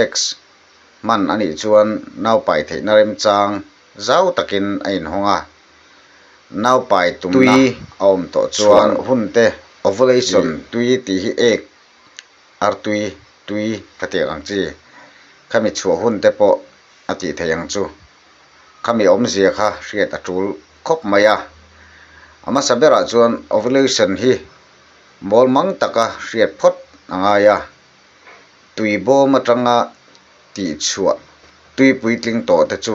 Sex hman a nih chuan naupai theihna remchang zau takin a inhawng a, naupai tumna a awm tawh chuan hun te ovulation tui tih hi ek, artui, tui khatiang ang chi khami chhuah hun te pawh a tih theih ang chu. Khami awmzia kha hriat a tul khawp mai a. A hmasa berah chuan ovulation hi mawl mang taka hriat phawt a ngai a. Tui bawm atanga tihchhuah tui puitling tawh te chu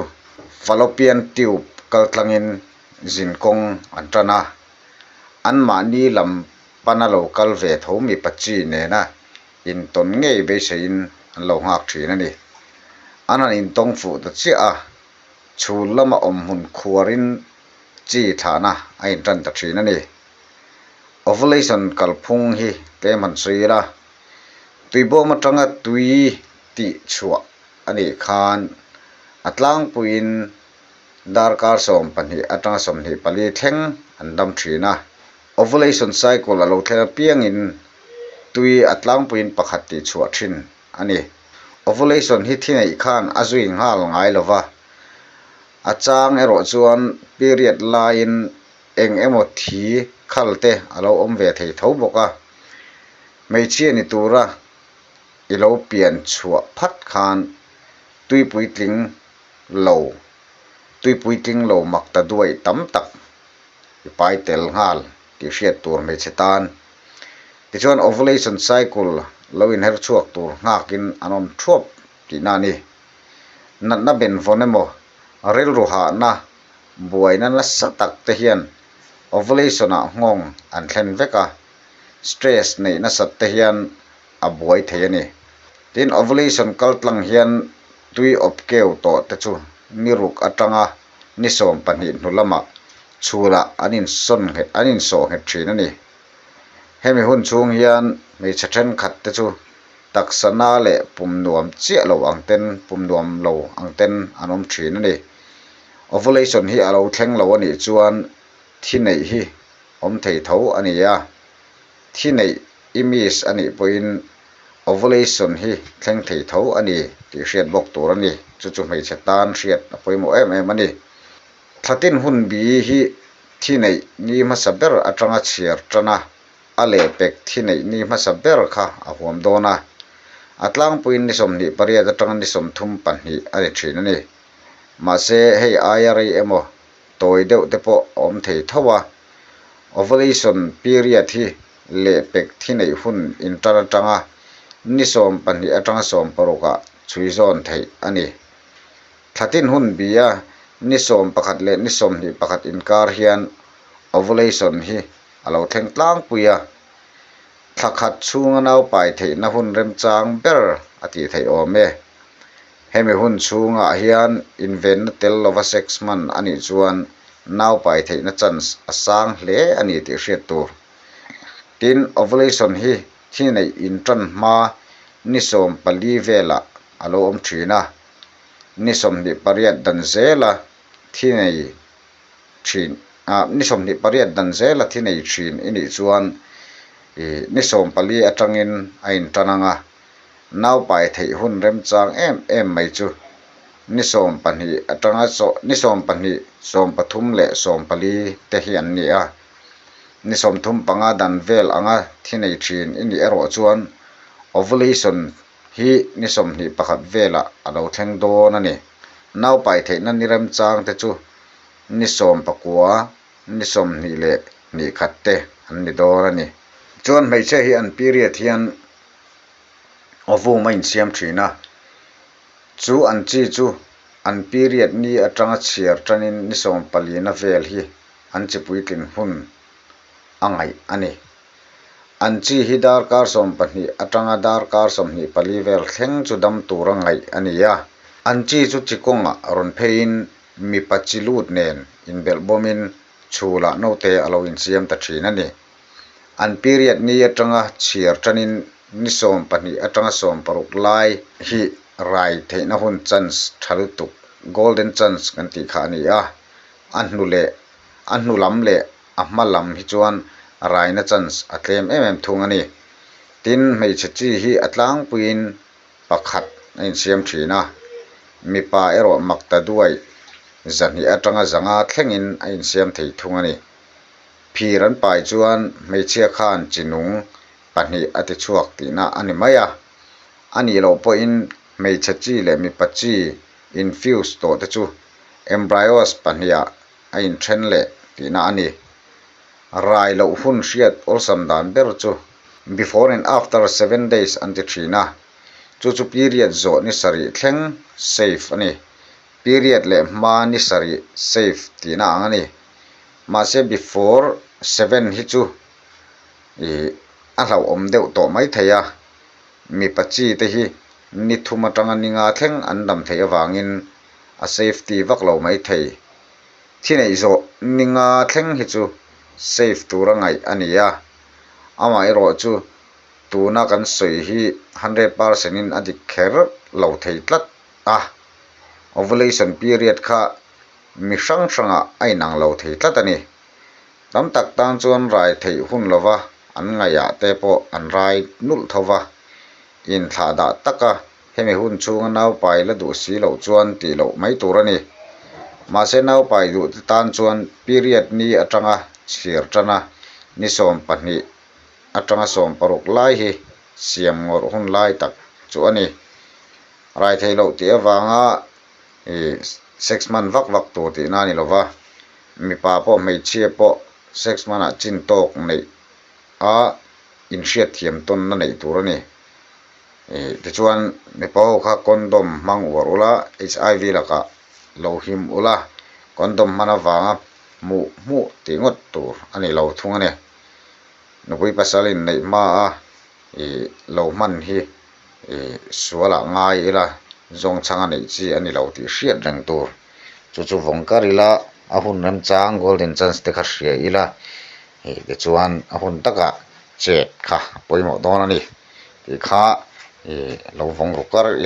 fallopian tube kaltlangin zinkawng an tan a, anmahni lam pana lo kal ve tho mipa chi nena intawn ngei beiseiin an lo nghak thin a ni. An han intawng fuh ta chiah a, chhul lama awm hmun khuarin chi thlahna a intan ta thin a ni. Ovulation kalphung hi tlem han sawi ila. Tuibawm atanga tui tih chhuah a nih khan a tlangpuiin darkar 12 atanga 24 thleng an dam thin a. Ovulation cycle a lo thleng apiangin tui a tlangpuiin pakhat tih chhuah thin a ni. Ovulation hi thi neih khan a zui nghal ngai lo va, a chang erawh chuan period laiin eng emaw thi khal te a lo awm ve thei tho bawk a. Hmeichhia ni tura i lo pian chhuah phat khan tui puitling lo, tui puitling lo mak ta duai tam tak i pai tel nghal tih hriat tur hmeichhe tan. Tichuan ovulation cycle lo inher chhuak tur nghakin an awm thuap tihna a ni. Natna benvawn emaw rilru hahna buaina nasa tak te hian ovulation-ah nghawng an thlen vek a. Stress neih nasat te hian a buai thei a ni. Tin, ovulation kal tlang hian tui awp keu tawh te chu ni ruk atanga ni 12 hnu lamah chhulah an insawn nghet an insawh nghet thin a ni. Hemi hun chhung hian hmeichhe thenkhat te chu taksa na leh pum nuam chiah lo ang ten pum nuam lo ang ten an awm thin a ni. Ovulation hi a lo thleng lo a nih chuan thi neih hi awm thei tho a ni a, thi neih i miss a nih pawhin ovulation hi thleng thei tho a ni tih hriat bawk tur a ni. Chu chu hmeichhe tan hriat a pawimawh em em a ni. Thlatin hun bi hi thi neih ni hmasa ber atanga chhiar tan a, a lehpek thi neih ni hmasa ber kha a huam dawn a, a tlangpuiin ni 28 atanga ni 32 a ni thin a ni. Mahse hei aia rei emaw tawi deuh te pawh a awm thei tho a, ovulation period hi lehpek thi neih hun intan atanga ni 12 atanga 16 ah chhui zawn theih a ni. Thlatin hun bia ni 11 leh ni 21 inkar hian ovulation hi a lo thleng tlangpui a, thla khat chhunga naupai theihna hun remchang ber a tih theih awm e. Hemi hun chhungah hian invenna tel lova sex hman a nih chuan naupai theihna chance a sang hle a ni tih hriat tur. Tin, ovulation hi thi neih intan hma ni 14 velah a lo awm thin a, ni 28 dan zela thi nei thin ah ni 28 dan zela thi nei thin i nih chuan ih ni 14 atangin a intan ang a. Naupai theih hun remchang em em mai chu ni 12 atanga ni 12, 13 leh 14 te hi an ni a. Ni 35 dan vel anga thi nei thin i nih erawh chuan ovulation hi ni 21 velah a lo thleng dawn a ni. Naupai theihna ni remchang te chu ni 19, ni 21 te an ni dawn a ni. Chuan hmeichhia hi an period hian ovum a insiam thin a, chu an chi chu an period ni atanga chhiar tanin ni 14 na vel hi an chi puitlin hun a ngaih a ni. An chi hi darkar 12 atanga darkar 24 vel thleng chu dam tura ngaih a ni a, an chi chu chi kawngah rawn pheiin mipa chi lut nen inbelh bawmin chhulah naute a lo insiam ta thin a ni. An period ni atanga chhiar tanin ni 12 atanga 16 lai hi rai theihna hun chance tha lutuk, golden chance kan tih kha a ni a, a hnu leh a hnu lam leh a hma lam hi chuan raina chance a tlem em em thung a ni. Tin, hmeichhe chi hi a tlangpuiin pakhat a insiam thin a, mipa erawh maktaduai 200 atanga 500 thlengin a insiam thei thung a ni. Phir an pai chuan hmeichhia khan chi nung pahnih a ti chhuak tihna a ni mai a, a nih loh pawhin hmeichhe chi leh mipa chi infuse tawh te chu embryos pahnihah a inthen leh tihna a ni. Rai loh hun hriat awlsam dan ber chu before and after 7 days an ti thin a, chu chu period zawh ni sarih thleng safe a ni. Period leh hma ni sarih safe tihna ang a ni. Mahse before 7 hi chu a hlauhawm deuh tawh mai thei a, mipa chi te hi ni thum atanga ni nga thleng an dam theih awangin a safety vak lo mai thei. Thi neih zawh ni nga thleng hi chu safe tura ngaih a ni a, amaherawh chu tuna kan sawi hi 100% in a dik kher lo thei tlat a, ovulation period kha mi hrang hrangah a inang lo thei tlat a ni. Tam tak tan chuan rai theih hun lova an ngaihah te pawh an rai nulh tho va, inthlah dah taka hemi hun chhunga naupai la duh si loh chuan tih loh mai tur a ni. Mahse naupai duh te tan chuan period ni atanga chhiar tana ni 12 atanga 16 lai hi siam ngawrh hun lai tak chu a ni. Rai thei loh tih avanga sex hman vak vak tur tihna a ni lova, mipa pawh hmeichhia pawh sex hmanah chin tawk neih a inhriat thiam tawnna neih tur a ni. Tichuan mipa ho kha condom hmang uar ula, HIV lakah lo him ula, condom hman avanga hmuh hmuh tih ngawt tur a ni lo thung a ni. Nupui pasal inneih hma a lo hman hi sualah ngai ila zawng chhanga neih chi a ni lo tih hriat reng tur. Chu chu vawng kar ila a hun remchang golden chance te kha hria ila, tichuan a hun takah chet kha a pawimawh dawn a ni tih kha lo vawng ru kar ila.